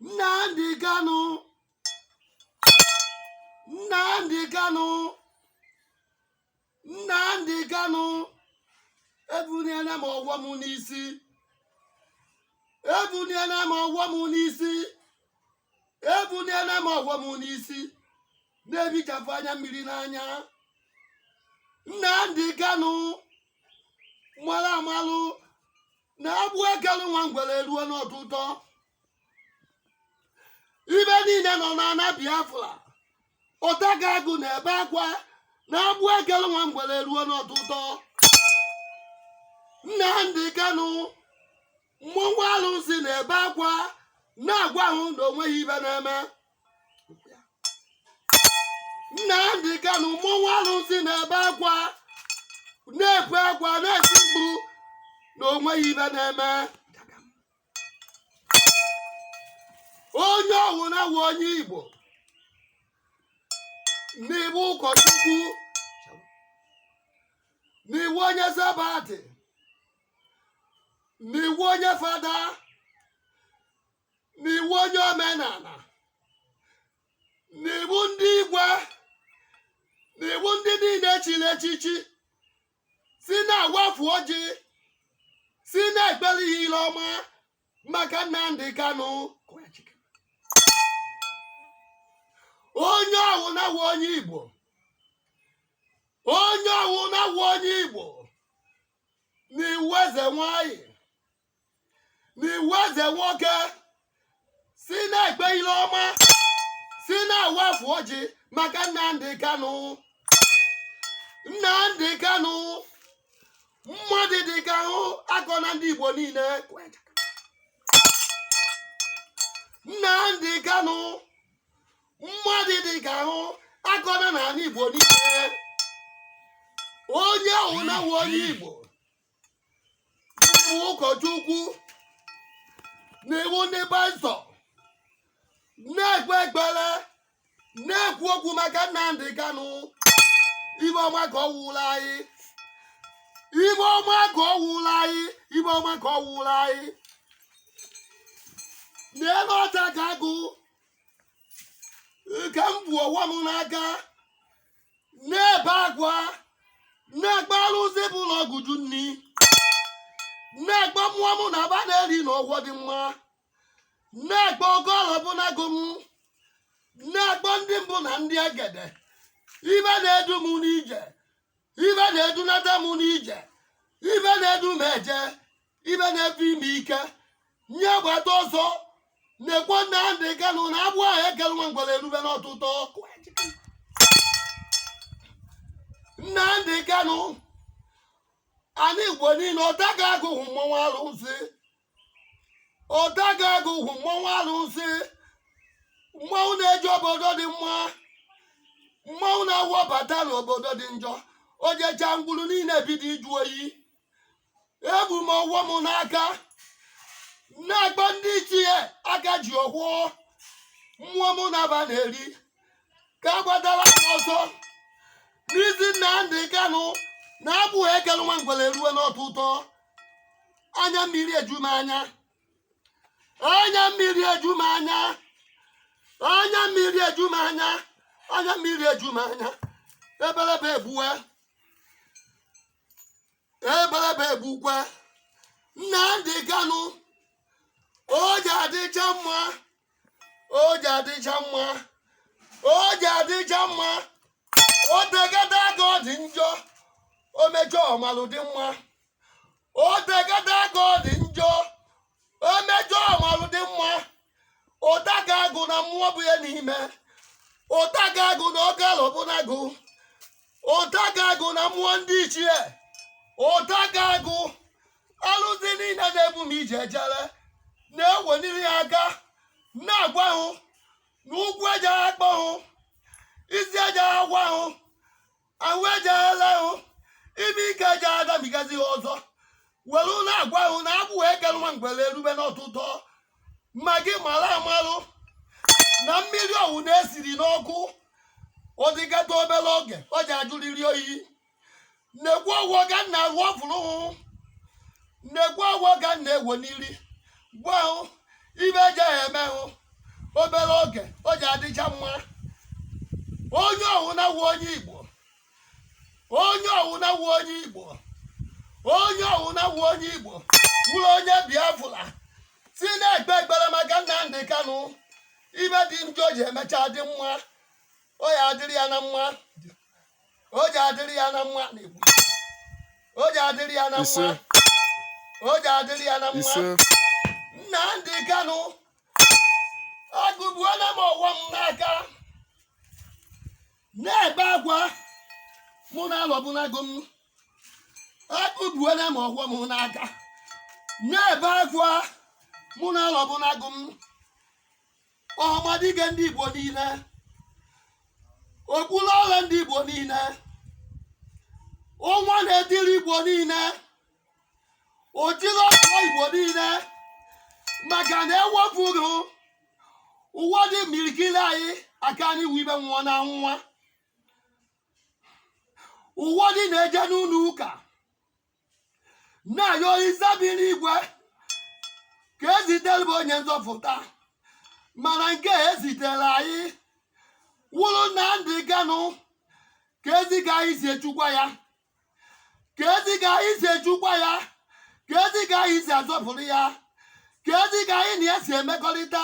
Nnamdi Kanu, Nnamdi Kanu, Nnamdi Kanu, ebuniela m ọgwọ m n'isi, ebuniela m ọgwọ m n'isi, ebuniela m ọgwọ m n'isi, na-ebichapụ anya mmiri n'anya. Nnamdi Kanu mara amalụ na agbụ ekelụ nwa ngwere eruo n'ọtụtọ. Ibe niile nọ n'ana Biafra, ụtaga agụ na-ebe akwa na agbụ ekelụ nwa ngwere eruo n'ọtụtọ. Nnamdi Kanu, mmọnwụ alụsị na-ebe akwa na-agwa hụ na onweghị ibe na-eme. Nnamdi Kanu, mmọnwụ alụsị na-ebe akwa, na-ekwe akwa, na-eti mkpu na onweghị ibe na-eme. Onye ọwụna wụ onye Igbo n'iwu ụkọchukwu, n'iwu onye Sabatị, n'iwu onye fada, n'iwu onye omenala, n'iwu ndị igwe, n'iwu ndị niile chiri echichi, si na-awafu ọjị, si na-ekpere ya ile ọma maka Nnamdi Kanu. Onye ọwụna wụ onye Igbo, onye ọwụna wụ onye Igbo, n'iwu eze nwanyị, n'iwu eze nwoke, si na-ekpe ile ọma, si na-awafu ọjị maka Nnamdi Kanu. Nnamdi Kanu, mmadụ dị ka ahụ akọ na ndị Igbo niile. Nnamdi Kanu, mmadụ dị ka ahụ akọ na n'ala Igbo niile. Onye ọwụna wụ onye Igbo, n'iwu ụkọchukwu, n'iwu ndị pastọ, na-ekpe ekpere, na-ekwu okwu maka Nnamdi Kanu. Ibe ọma ka ọ wụla anyị, ibe ọma ka ọ wụla anyị, ibe ọma ka ọ wụla anyị. N'elu ọta ka agụ ka m bu ọwa m n'aka na-ebe akwa, na-ekpe alụsị bụ ụlọ ọgụju nni, na-ekpe mmụọ mụ na aba na-eri na ọgwọ dị mma, na-ekpe ọgọlọ bụ na agụ m, na-ekpe ndị mbụ na ndị egede, ibe na-edu m n'ije, ibe na-edunata m n'ije, ibe na-edu m eje, ibe na-efe ime ike nye gbata ọsọ. Na-ekwo Nnamdi Kanu na agbụ ahụ ekele nwa ngwere erube n'ọtụtụ. Nnamdi Kanu, ana Igbo niile, ọtaga agụ hụ mmọnwụ alụsị, ọtaga agụ hụ mmọnwụ alụsị, mmọnwụ na-eji obodo dị mma, mmọnwụ na-awọbata n'obodo dị njọ, o jechaa ngwuru niile ebido ịjụ oyi. Ebu m ọwọ m n'aka na-agba ndị ichie aka ji ọhụọ mmụọ mụ na-aba na-eri ka agbatara m ọsọ n'isi Nnamdi Kanu na agbụ ekele nwa ngwere eruo n'ọtụtọ. Anya mmiri eju m anya, anya mmiri eju m anya, anya mmiri eju m anya, anya mmiri eju m anya. Ebelebe egbuwe, ebelebe egbukwe Nnamdi Kanu. O ji adịcha mma, o ji adịcha mma, o ji adịcha mma. O tegata aka ọ dị njọ, o mechaa ọmalụ dị mma. O tegata aka ọ dị njọ, o mechaa ọmalụ dị mma. Ụtaga agụ na mmụọ bụ ya n'ime, ụtaga agụ na oke alụ bụ na agụ, ụtaga agụ na mmụọ ndị ichie, ụtaga agụ alụsị niile na-ebu m ije ejere na-eweliri ya aka na-agwa hụ na ụkwụ ejeghị akpọ hụ, isi ejeghị agwa hụ, ahụ ejeghị ele hụ, ime ike ejeghị adamigazi ha ọzọ. Were na-agwa hụ na agbụ ekele nwa ngwere erube n'ọtụtọ. Ma gị mara amalụ na mmiri ọwụ na-esiri n'ọkụ, ọ dịgata obere oge ọ ji ajụrịrị oyi. Na-ekwu ọgwụ ka nna wọfụrụ hụ, na-ekwu ọgwụ ka nna ewo n'iri gwa hụ ibe ejeghị eme hụ. Obere oge o ji adịcha mma. Onye ọwụna wu onye Igbo, onye ọwụna wu onye Igbo, onye ọwụna wu onye Igbo, wụrụ onye Biafra, si na-ekpe ekpere maka Nnamdị Kanụ. Ibe dị njọ ji emecha dị mma. O ya adịrị ya na mma. O ji adịrị ya na mma na Igbo. O ji adịrị ya na Ise. mma. O ji adịrị ya na mma. Ise. Nnamdị Kanụ, agụgbuola m ọwọ m n'aka na-ebe akwa. Mụ na alọbụnago m, agụgbuola m ọwọ m n'aka na-ebe akwa. Mụ na alọbụnago m, ọhamadike ndị Igbo niile, okpuru ọla ndị Igbo niile, ọnwa na-etiri Igbo niile, otiri ọgụ Igbo niile, maka na ewepụrụ ụwa dị mirikiri anyị aka n'iwu ibe nwụọ na nwa. Ụwa dị na-eje n'ụlọ ụka na-ayọ izabi n'igwe ka ezitere bụ onye nzọpụta, mana nke a ezitere anyị wụrụ Nnamdị Kanụ. Ka ezi ka anyị si echukwa ya, ka ezi ka anyị si echukwa ya, ka ezi ka anyị si azọpụrụ ya, ka ezi ka anyị na ya si emekọrịta.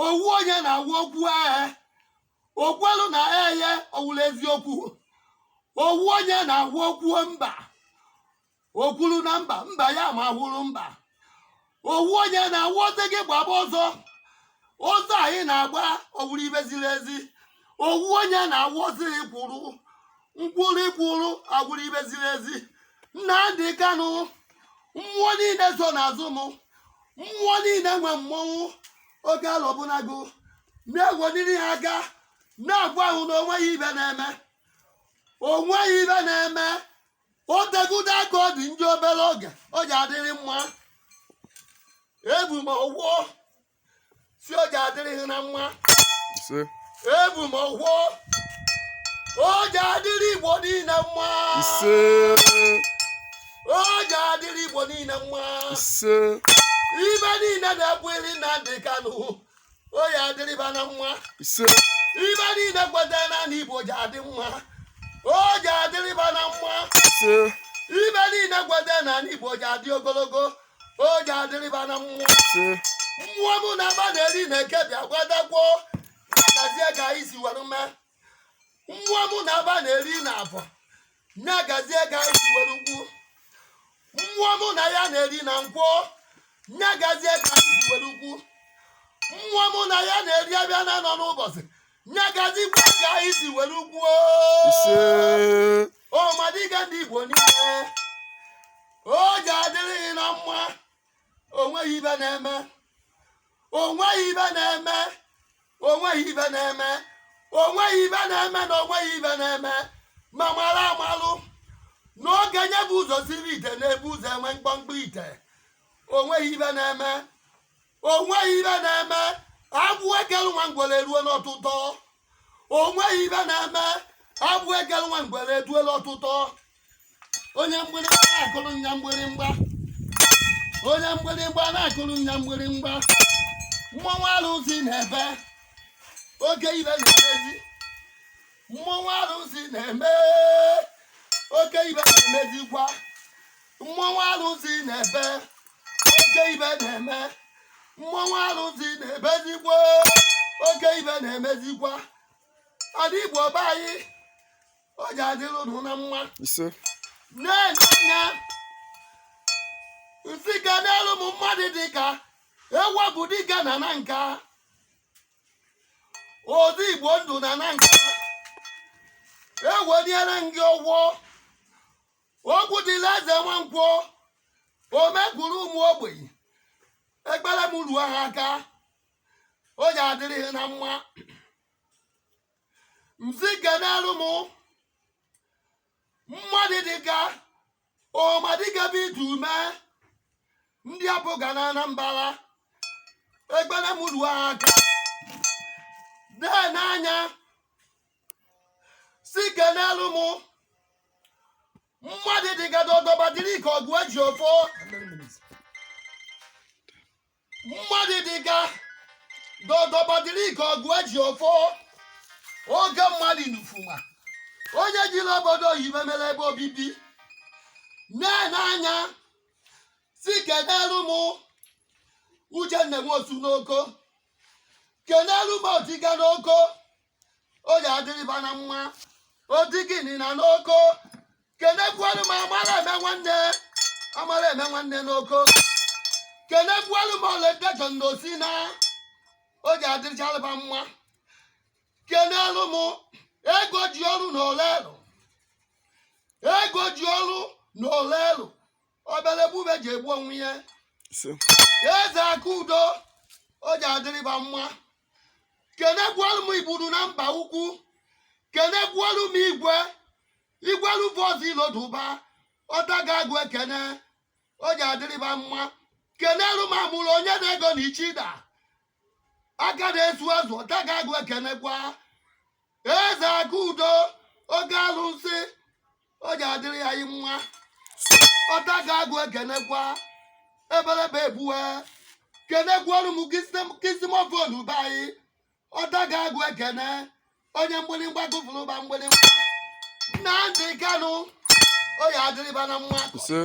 Owu onye na-awụ okwu ee okwelu na eye owulu eziokwu. Owu onye na-awụ okwu mba, okwulu na mba, mba ya ma wụrụ mba. Owu onye na-awụ ote gị gbaba ọzọ, ọzọ anyị na-agba owuru ibe ziri ezi. Owu onye na-awụ ozi kwuru nkwuru ikwuru agwụrụ ibe ziri ezi. Nnamdị Kanụ, mmụọ niile so n'azụ m, mmụọ niile nwe mmọnwụ oge alọbụnago na-eweliri ha aka na-agwa ahụ na onweghị ibe na-eme, onweghị ibe na-eme. O tegudo aka, ọ dị njọ. Obere oge o ji adịrị mma. Ebu m ọgwọ si o ji adịrị ha na mma. Ise. Ebu m ọgwọ, o ji adịrị Igbo niile mma. Ise. O ji adịrị Igbo niile mma. Ise. Ibe niile na-ekwiri Nnamdị Kanụ, o ya adịrịba na mma. Ise. Ibe niile kwetara na ala Igbo ji adị mma, o ji adịrịba na mma. Ise. Ibe niile kwetara na ala Igbo ji adị ogologo, o ji adịrịba na mma. Ise. Mmụọ mụ na agba na-eri na-eke bịa gwadakwuo gazie ka anyị si were mee. Mmụọ mụ na agba na-eri na afọ nyagazie ka anyị si were kwu. Mmụọ mụ na ya na-eri na nkwọ nyagazie ka anyị si were kwu. Mmụọ mụ na ya na-eri abịa na nọ n'ụbọchị nyagazikwa ka anyị si were kwuo. Ise. Ọmadịga ndị Igbo niile, o ji adịrịghị na mma. Onweghị ibe na-eme, onweghị ibe na-eme, onweghị ibe na-eme, onweghị ibe na-eme na onweghị ibe na-eme. Ma mara amalụ n'oge nye bụ ụzọ siri ite na-ebu ụzọ enwe mkpọmkpọ ite. Onweghị ibe na-eme, onweghị ibe na-eme. Agwụ ekelu nwa ngwere eruo n'ọtụtọ. Onweghị ibe na-eme. Agwụ ekelu nwa ngwere eduola ọtụtọ. Onye mgbịrịgba na-akụrụ nya mgbịrịmgba, onye mgbịrịgba na-akụrụ nya mgbịrịmgba. Mmọnwụ arụsị na-ebe oke ibe na-emezi. Mmọnwụ arụsị na-eme oke ibe na-emezikwa. Mmọnwụ arụsị na-ebe oke ibe na-eme. Mmọnwụ arụsị na-ebezikwa oke ibe na-emezikwa. Ala Igbo be anyị, o ji adịrị unu na mma. Ise. Na-enye anya nsị ga n'elu ụmụ mmadụ dị ka ewepụ dike na na nka ozi Igbo ndụ na na nka eweliere gị ụgwọ okwu dịla. Eze Nwankwọ omekwuru ụmụ ogbenye, ekpere m ruo ha aka. O ji adịrị ha na mma. Nsị kenelu m mmadụ dịka ọmadịka bụ itu ume ndị apụga na Anambra, ekpere m ruo ha aka. Na-ene anya si kenelu m mmadụ dịka dọdọbadịrị ka ọgụ eji ofo, mmadụ dịka Dọdọbadịrị ka ọgụ eji ọfọ oge mmadụ nufuma onye jiri obodo oyibo mere ebe obibi na-ene anya si kenelu m Uchenna Nwosu n'Oko, kenelu m Otiga n'Oko, o ji adịrịba na mma otigini na n'Oko, kenekwuelu m amara eme nwanne, amara eme nwanne n'Oko, kenekwuelu m oledechọn na osina, o ji adịrịchalịba mma, kenelu m ego ji ọrụ na olelu, ego ji ọrụ na olelu, obere gbube ji egbu onwe ya. Ise. Eze aka udo, o ji adịrịba mma, kenekwuelu m igburu na mba ukwu, kenekwuelu m igwe igwelu vọzụ iloduba ọtaga agụ ekene, o ji adịrịba mma, kenelu m amụrụ onye na-ego na ichida aka na-esu azụ ọtaga agụ ekenekwa eze aka udo oge alụsị, o ji adịrị ya anyị mma, ọtaga agụ ekenekwa ebelebe ebuwe, kenekwuolu m kisimofonu be anyị ọtaga agụ ekene onye mgbịrịgba gụfụrụba mgbịrịgba Nnamdị Kanụ, o ya adịrịba na mma. Ise.